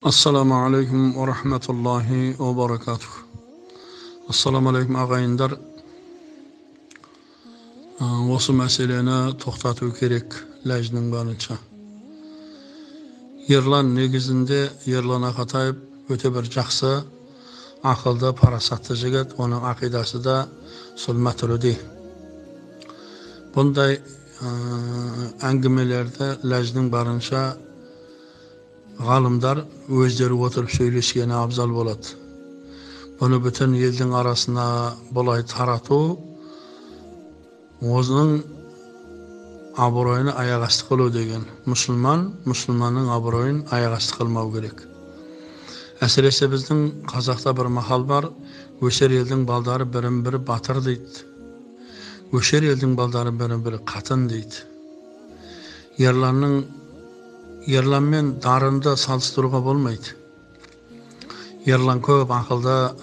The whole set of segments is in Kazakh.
Ассаламу алейкум ва рахматуллахи ва баракатух. Ассаламу алейкум ағайындар. Осы мәселені тоқтату керек ләжінің барынша. Ерлан негізінде Ерлан Ақатаев өте бір жақсы, ақылды, парасатты жігіт, оның ақидасы да сол Матуриди. Бұндай әңгімелерді ләжінің барынша ғалымдар өздері отырып сөйлескені абзал болады. Бұны бүтін елдің арасына бұлай тарату өзінің абыройын аяқ асты қылу деген. Мұсылман, мұсылманның абыройын аяқ асты қылмау керек. Әсіресе біздің қазақта бір мақал бар, өсер елдің балдары бірін бірі батыр дейді. Өшер елдің балдары бірін бірі қатын дейді. Ерлан мен Дарынды салыстыруға болмайды. Ерлан көп ақылды,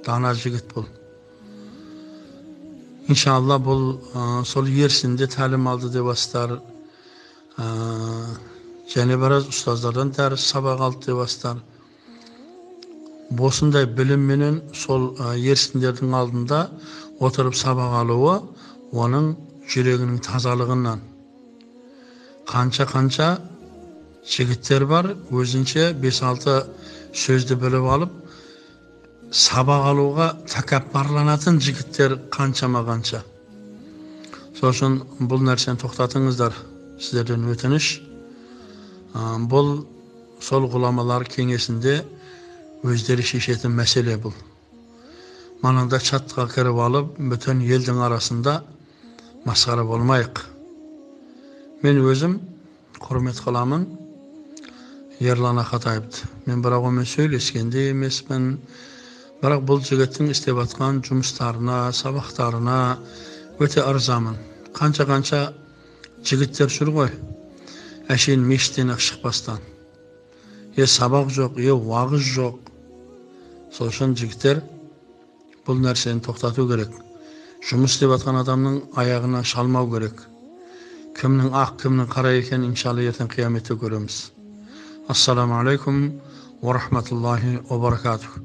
дана жігіт бұл. İnşallah бұл сол Ерсінде тәлім алды деп бастар, және біраз ұстаздардан дәріс сабақ алды деп бастар. Осындай білімменен сол Ерсіндердің алдында отырып сабақ алуы оның жүрегінің тазалығынан. Қанша-қанша жігіттер бар, өзінше 5-6 сөзді біліп алып, сабақ алуға тәкаппарланатын жігіттер қаншама-қанша. Сол үшін бұл нәрсені тоқтатыңыздар, сіздерден өтініш. Бұл сол ғұламалар кеңесінде өздері шешетін мәселе бұл. Мананда чатқа кіріп алып, бүтін елдің арасында масқара болмайық. Мен өзім құрмет қыламын Ерлан Ақатаевты. Мен бірақ онымен сөйлескен де емеспін. Бірақ бұл жігіттің істеп жатқан жұмыстарына, сабақтарына өте ырзамын. Қанша-қанша жігіттер жүр ғой, әшейін мешіттен ақ шықпастан. Е сабақ жоқ, е уағыз жоқ. Сол үшін жігіттер бұл нәрсені тоқтату керек. Жұмыс істеп жатқан адамның аяғынан шалмау керек. Кімнің ақ, кімнің қара екенін иншалла ертең қияметте көреміз. Ассаламу алейкум ва рахматуллахи ва баракатух.